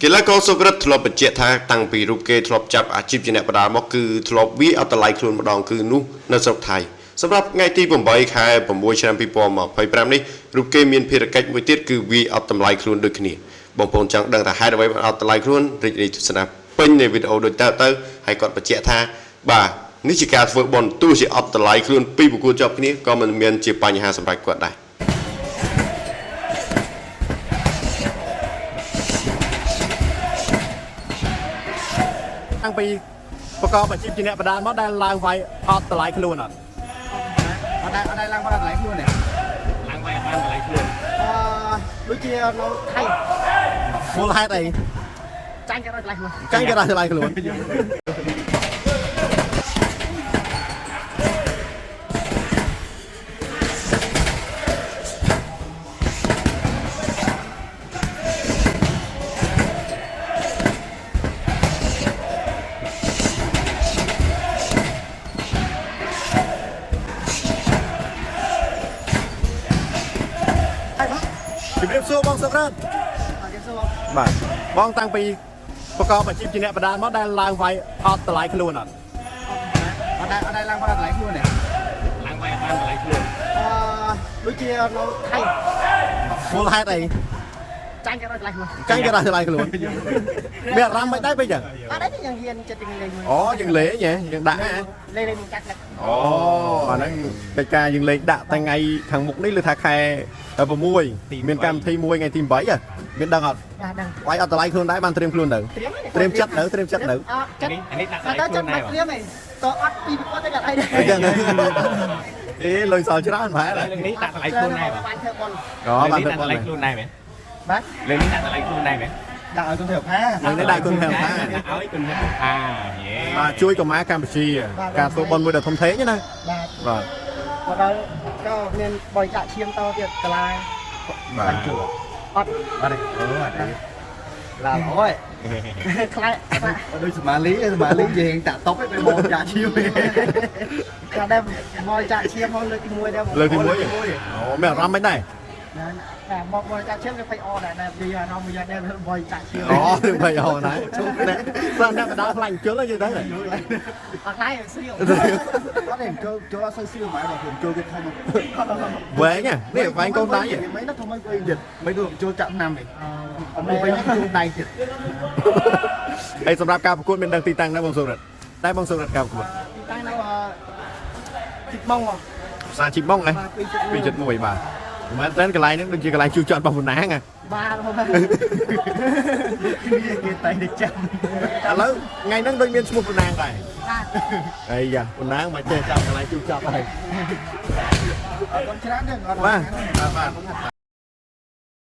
កីឡាករសុក្រិតធ្លាប់បញ្ជាក់ថាតាំងពីរូបគេធ្លាប់ចាប់អាជីពជាអ្នកបដាល់មកគឺធ្លាប់វាយអត់តម្លៃខ្លួនម្ដងគឺនោះនៅស្រុកថៃសម្រាប់ថ្ងៃទី8ខែ6ឆ្នាំ2025នេះរូបគេមានភារកិច្ចមួយទៀតគឺវាយអត់តម្លៃខ្លួនដូចគ្នាបងប្អូនចង់ដឹងថាហេតុអ្វីបានអត់តម្លៃខ្លួនរីករាយទស្សនាពេញនៃវីដេអូដូចតទៅហើយគាត់បញ្ជាក់ថាបាទនេះជាការធ្វើបុណ្យទោះជាអត់តម្លៃខ្លួនពីរប្រកួតជាប់គ្នាក៏មិនមានជាបញ្ហាសម្រាប់គាត់ដែរ តាំងពីប្រកបអាជីពជាអ្នកបដាលមកដែលឡើងវាយអត់តម្លៃខ្លួនអត់ អត់ដែរអត់ដែរឡើងមកដល់កន្លែងខ្លួនទេ ឡើងវាយអត់បានកន្លែងខ្លួន អឺដូចជានៅថៃ មូលហេតុអី ចាញ់គេដល់កន្លែងខ្លួន ចាញ់គេដល់តម្លៃខ្លួនជំរាបសួរបងសុក្រិត អត់គេសួរ បាទបងតាំងពីប្រកបអាជីពជាអ្នកបដាលមកដែលឡើងវាយអត់តម្លៃខ្លួនអត់ អត់ដែរអត់ដែរឡើងមកដល់កន្លែងខ្លួនទេ ឡើងវាយអត់បានកន្លែងខ្លួន អឺដូចជានៅថៃ មូលហេតុអី ចាញ់គេដល់កន្លែងខ្លួន ចាញ់គេដល់តម្លៃខ្លួនមានអារម្មណ៍មិនដែរពេកចឹង អត់ដែរទេយើងហ៊ានចិត្តយើងលេងមួយ អូយើងលេងហ៎យើងដាក់ហ៎ លេងលេងកាត់ អូអាហ្នឹងកិច្ចការយើងលេងដាក់តែថ្ងៃខាងមុខនេះឬថាខែ6មានកម្មវិធីមួយថ្ងៃទី8ហ៎មានដឹងអត់ បាទដឹង វាយអត់តម្លៃខ្លួនដែរបានត្រៀមខ្លួនទៅ ត្រៀម ត្រៀមចិត្តនៅត្រៀមចិត្តនៅ អត់ចិត្ត នេះអានេះដាក់ អត់ តម្លៃ ទៅចិត្ត ខ្លួនដែរ មិនត្រៀមទេតអត់ពីប្រកបទៅកាត់អីដែរ អញ្ចឹងអេលុយសល់ច្រើនប្រហែល លើកនេះដាក់តម្លៃខ្លួនដែរ បានធ្វើបុណ្យ អូបាន នេះដាក់តម្លៃ ទៅប៉ុណ្ណេះ ខ្លួនដែរមែន បាទ លើកនេះដាក់តម្លៃខ្លួនដែរមែន ដាក់ឲ្យគុណធ្វើផា លើកនេះដាក់គុណធ្វើផា ដាក់ឲ្យគុណធ្វើផាយេ បាទជួយកុមារកម្ពុជាការធ្វើបុណ្យមួយដ៏ធំធេងណា បាទ បាទ មកដល់ក៏មានបរិច្ចាគឈាមតទៀតកាឡា បាទ អត់ អត់ទេអូអត់ទេឡាល្អឯង ខ្លាចខ្លាច ដូចសមាលីសមាលីយើងតាក់តុបឯងពេលមកចាក់ឈាមឯង កាលដែរមកចាក់ឈាមមកលើកទី1ដែរ លើកទី1អូមានអារម្មណ៍មិនដែរ ណាតែមកបរិច្ចាគឈាមវាភ័យអដែរដែរនិយាយអារម្មណ៍យ៉ាងដែរបរិច្ចាគឈាម អូរឿងភ័យអូណាអ្នកស្អាតអ្នកបដាខ្លាញ់ជុលហ្នឹងយល់ទៅ អត់ខ្លាចស្រៀវ អត់ទេចូលចូលអត់សូវស្រៀវហ្មងបើខ្ញុំចូលគេធំ វែងនេះវែងកូនដៃ មិនណាធំមិនវិញទៀតមិនទៅចូលចាក់ឆ្នាំនេះអត់មកវិញចូលដៃទៀត ហើយសម្រាប់ការប្រកួតមានដឹងទីតាំងដែរបងសុរិតតែបងសុរិតការប្រកួត ទីតាំងនៅទីបង ផ្សារជីបងហ៎2.1បាទមែនតើកន្លែងហ្នឹងដូចជាកន្លែងជួសចត់របស់តំណាងហ៎ បាទបង គ្នាគេតែតែចាំ ឥឡូវថ្ងៃហ្នឹងដូចមានឈ្មោះតំណាងដែរ បាទ អីយ៉ាតំណាងមកចេះចាំកន្លែងជួសចត់ហើយ អត់ច្រើនទេអត់ បាទបាទបាទ